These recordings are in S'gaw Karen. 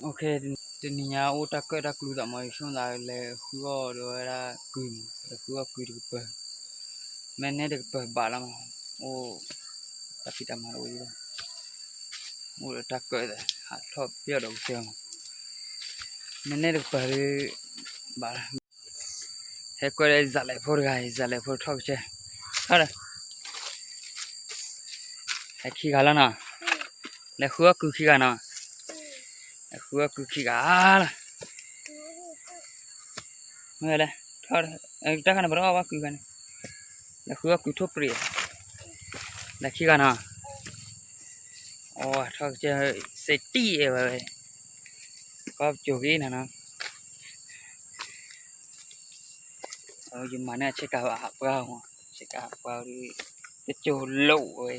တနံၤညါအိၣ်တၢ်ကၢၣ်တၢ်ကျူသးမး ယဆိကမိၣ်သးလဲၤဃုအီၣ်ဒီးဝဲဒၣ်ကုၤမး လဲၤဃုအီၣ်ကုၤတကပၤ, မ့ၢ်န့ၢ်တကပၤဘၣ်လီၤမး, အိၣ်တၢ်ဖံးတၢ်မၤတအိၣ်လီၤ, အိၣ်ဒီးတၢ်ကၢၣ်သး ဟးထီၣ်ပျီၢ်ဒီးကစၢၢ်မး, မ့ၢ်န့ၢ်တကပၤဒုး ဘၣ်လီၤ ဟဲကွၢ်ဒီးယစးလဲးဖိတဂၤ ယစးလဲးဖိထီၣ်ကစၢၢ်, ထီၣ်ဒီး ဟဲခံဂၤလီၤနီၤ, လဲၤဃုအီၣ်ကုၤခံဂၤနီၤ, လဲၤဃုအီၣ်ကုၤခံဂၤလီၤ, မ့ၢ်လဲၤ တၢ်ခါန့ၣ် ပတအီၣ်ဘၣ်ကုၤခါန့ၣ်, လဲၤဃုအီၣ်ကုၤထိၣ်ပြံး, လဲၤခံဂၤနီၤ, အိၣ်ထီၣ်ကစၢၢ် စ့တံၢ်အဲၣ်ဝဲဝဲ, ကီၢ်ပစိၤက့ၤနၤနီၤ ယမၤန့ၢ်ဆ့ကၤဟးပှၢ်မး, ဆ့ကၤဟးပှၢ်ဒုး တစိၤလိာ်ဝဲ,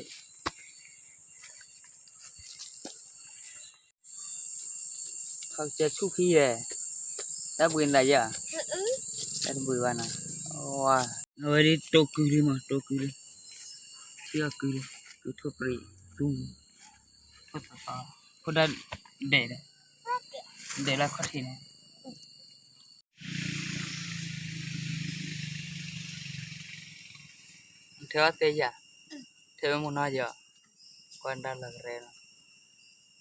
ခီကစဲဆူၣ်ခံယဲၢ်, တၢ်ဘှံးနသးယဲၢ်, တၢ်တဘှံးဘၣ်နီၤ, အဝဲဒ်တိၢ်ကုလံမး တိၢ်ကုလံ, ထံအီၣ်ကုလံ, ကုထိၣ်ပြံး, ဖိဒၣ်ဒဲး, ဒဲးလၢခီၣ်ထံးန့ၣ် ထဲအီၣ်သ့ယၤ, ထဲဝဲမုၢ်နီၤယီၤ, ကွၢ်ဒၣ်လၢကရဲလီၤ,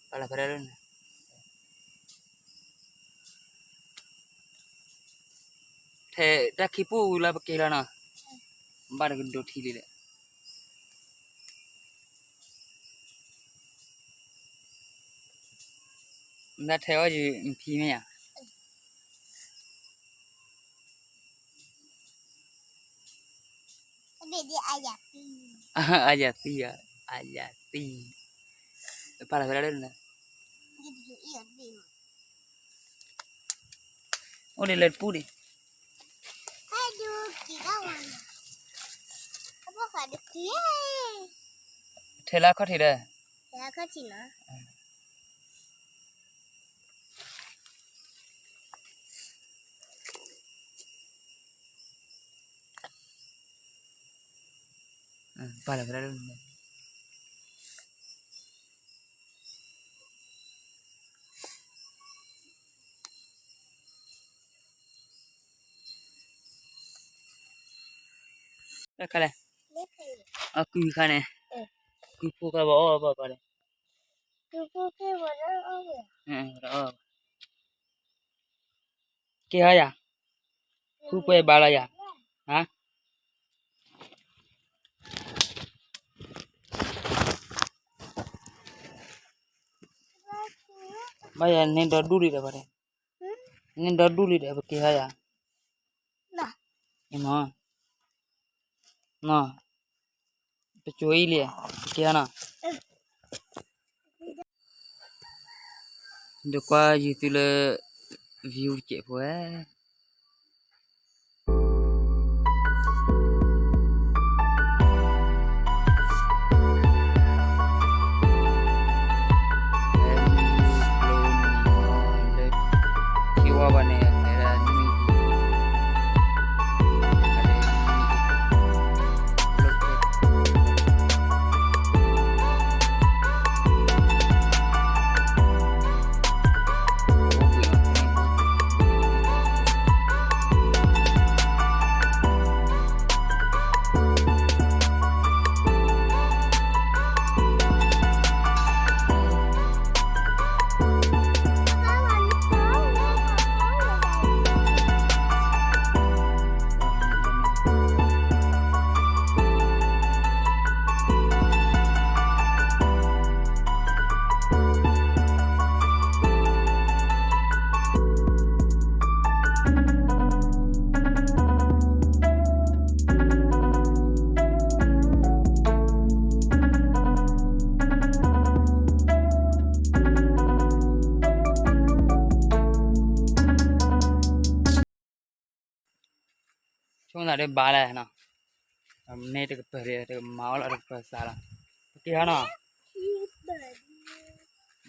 ပှၤလၢဖဲလဲၣ်န့ၣ်, ထဲတၢ်ခံပူၣ်ဝံၤလၢပက့ၤလီၤနီၤ, ဘၣ်တကဒိးထံလံဒီး နထဲအီၣ်ယဖံမ့ၢ်ဧါ, အယၤသံ, အယၤသံ, ပာ်လီၤဖဲလဲၣ်န့ၣ်, အိၣ်ဒ်လၢတပူၤဒံး, ထဲလၢခီၣ်ထံးဒီး ပာ်လီၤဖဲလဲၣ်န့ၣ်, တၢ်ခါလဲၣ်, အကုၤခါန့ၣ်, ကုၤဖိခါဘၣ်အီၣ်ဘၣ်ပှၤလဲၣ်, က့ၤဟီယၤ, ဃုပှဲၤဘၣ်လီၤယၤ, ဟါ ဘၣ်ယၤန့ၢ်ဒီဒူၣ်လံဒီး, န့ၢ်ဒီဒူၣ်လံဒီး ပက့ၤဟီယၤ, မ့ၢ်, ပစိၤအံၤလံ, ပက့ၤဟီနီၤ, ဒီးကွၢ်ယုာ်သုလၢ view တစဲးဖိဧါ.ဆိကမိၣ်သးဒ်ဘၣ်လဲၣ်နီၤ, မ့ၢ်တကပၤဒ် တကမၤအီၣ်လီၤ တကပၤစးလီၤ, ပက့ၤဟီနီၤ,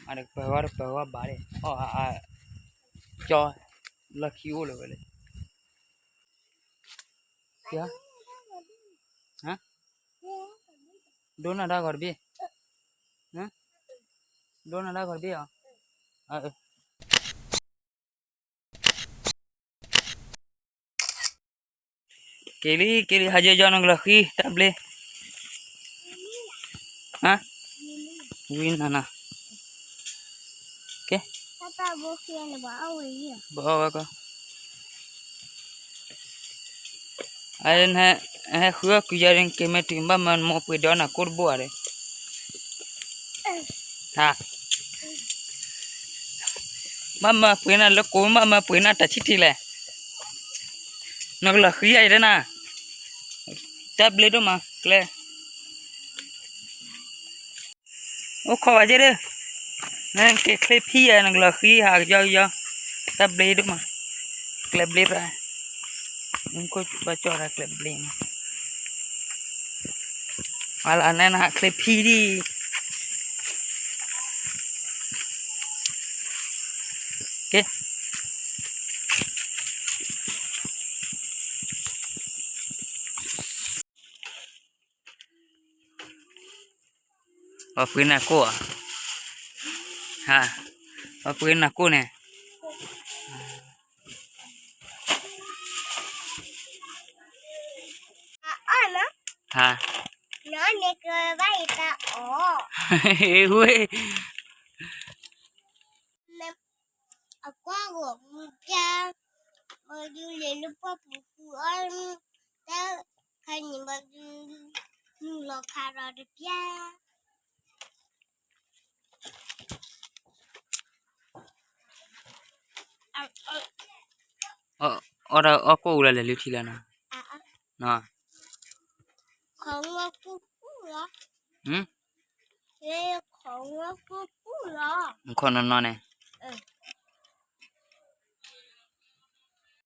အတကပၤဝဲ တကပၤဝဲဘၣ်ဒ် အီၣ်အါအါ, ကၠီ, လီၢ်ခံအိၣ်လၢၤဝဲလဲၣ်, ဒိၣ်နၢ်တၢ်ဂီၤတဘ့ၣ်, ဒိၣ်နၢ်တၢ်ဂီၤတဘ့ၣ်အီၤ, အၢ က့ၤလံ က့ၤလံ ဟးယီယီနကလီၤဃံ တၢ်ဘျ့, ဟါ, ဝံနၤနၤ, က့ၤ, ဘၣ်အီၣ်ဝဲကီး, အဟဲဃုအီၣ်ကုၤယၤဒ်က့ၤမ့ၢ်တုၤ ဘၣ်မၢနမိၢ်ပှ့ၤဒီးနၤကိၣ်တဘိဧါဒီး, ဟါ, ဘၣ်မၢပှ့ၤနၤလၢကိး ဘၣ်မၢပှ့ၤနၤတၢ်ဆံၣ်ထံလဲၣ်, နကလီၤဃံယၤအံၤဒ်နၤ, တၢ်ဘျ့ဒိၣ်မး ကျဲ အိၣ်ခိးဝဲက့ၤဒီး, နက့ၤချ့ဖံယၤ နကလီၤဃံဟးကယီကယီ, တၢ်ဘျ့ဒိၣ်မး, ကျဲဘျ့ပြး, ဘၣ်ကၠီၣ်တၢ်ကျဲဘျ့မး, အလၢနဟးချ့ဖံဒံး, က့ၤ ပှၤပှ့ၤနၤကိၣ်ဧါ, ဟါ, ပှၤပှ့ၤနၤကိၣ်န့ၣ်, ဟါ, ဝ့ၢ် အကွၢ်ဂီၤမူပျၢ်, ဘဒုးလဲၤလၢပှၢ်ပူၤဃုအီၣ်, တၢ်ခါန့ၣ်ဘဒုး, နုာ်လီၤခးဒီးတပျၢ်, အီၣ်တၢ်အီၣ်ကိၣ်အူလၢလဲၤလုၢ်ထံလၢနီၤ, ခီၣ်ပူၤပူၤလီၤ, ခီၣ်ပူၤပူၤလီၤ, ခီၣ်နီၢ်နီၢ်န့ၣ်